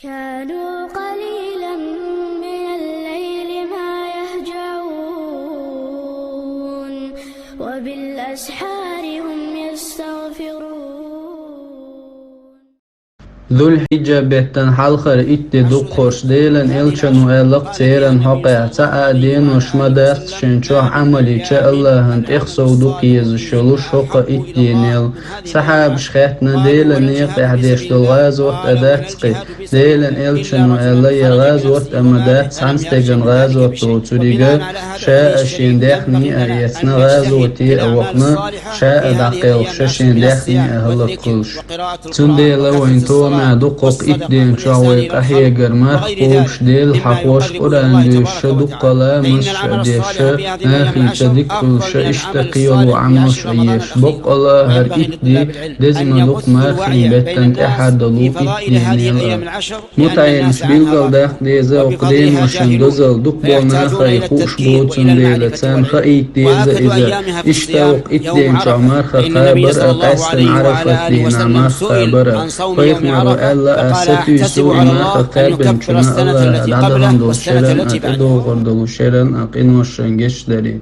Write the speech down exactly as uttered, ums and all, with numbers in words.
كانوا قليلا من الليل ما يهجعون وبالأسحار هم يستغفرون. Зуль-Хьиджа беттан хьалхара итт ди дукхагӀа Делан элчано аьлла-кх церан хьокъехь: цхьа а денош ма дац шен чохь Ӏамал йича АллахӀан тӀех сов дукха езаш йолуш хӀокху итт дийнел. Сахьабаш хаьттина: Делан некъа тӀехь деш долу гӀазот а дац-кхи? Делан элчано аьлла: я гӀазот а ма дац цхьана стеган гӀазот доцург а, ша а шен даьхни а эцна гӀазоте а вахана, ша а дӀакхелхаш, шен даьхни а хӀаллакьхуьлуш. Цундела вайн томма дукха хӀокху итт ден чохь вай къахьегар марха кхобуш, Делан хьахош, Къуръан доьшуш, дуккха ламазаш а деш, нахаца дика хуьлуш, иштта кхин йолу Ӏамалш а еш. Баккъалла а хӀара итт ди деза ма ду-кх мархийн беттан тӀаьхьа долу итт дийнел а. МутаӀеламаш билгалдаккха деза хӀокху деношан дозалла, дукха болу нахе хууш бу, цундела царна хаийта деза иза. Иштта хӀокху итт ден чохь марха кхабар а, къаьсттина Ӏарафат дийнахь марха кхабар а. Пайхамаро аьлла: ас сатуьйсу и марха кхаьбначунна АллахӀа дӀадахана долу шеран а, тӀедогӀур долу шеран а къиношан гечдаре.